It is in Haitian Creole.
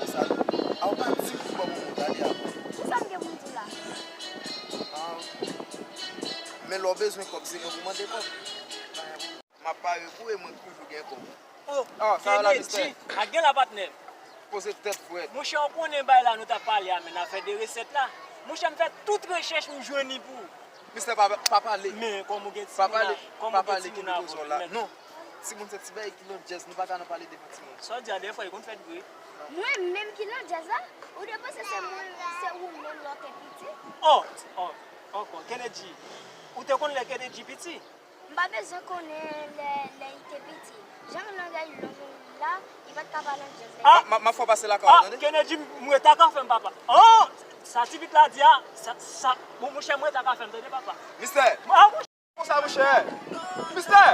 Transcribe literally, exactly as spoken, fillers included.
Sa, a w pa di m pou w ban m yon mo, gade a. Kisa m gen pou m di w la? Ah, men lè w bezwen kòb, se mwen pou mande kòb. M ap pare pou e mwen toujou gen kòb. Oh, ah, sa va la, Kennedy, mistè. A gen la, patnè. Poze tèt, frè. Monchè, ou konnen bay la nou t ap pale a, men afè de resèt la. Monchè, m fè tout rechèch, m jwenn li pou ou. Mistè, pa, pa pale. Men kòm ou gen timoun la, kòm ou gen timoun avè w, men. Non. Timoun se ti bagay ki nan djèz, nou pa ka nan pale devan timoun. Sa w di a, dèfwa, li konn fèt vre. Mwen menm ki nan djèz la, ou te panse se mwen, se ou menm lè w te piti? Oh, oh, ankò, Kennedy. Ou te konn lè Kennedy piti? M pa bezwen konnen lè, lè li te piti. Jan langay long la, li pa t ka pale an djèz lè. Ah! Ma, ma fò pase lakay, ah, tande? Kennedy, m ret ak afè m, papa. Oh! Sa ti pit la di a, sa, sa, bon, monchè, m ret ak afè m, tande, papa. Mistè! Ah, monchè! Konsa, monchè! Mistè!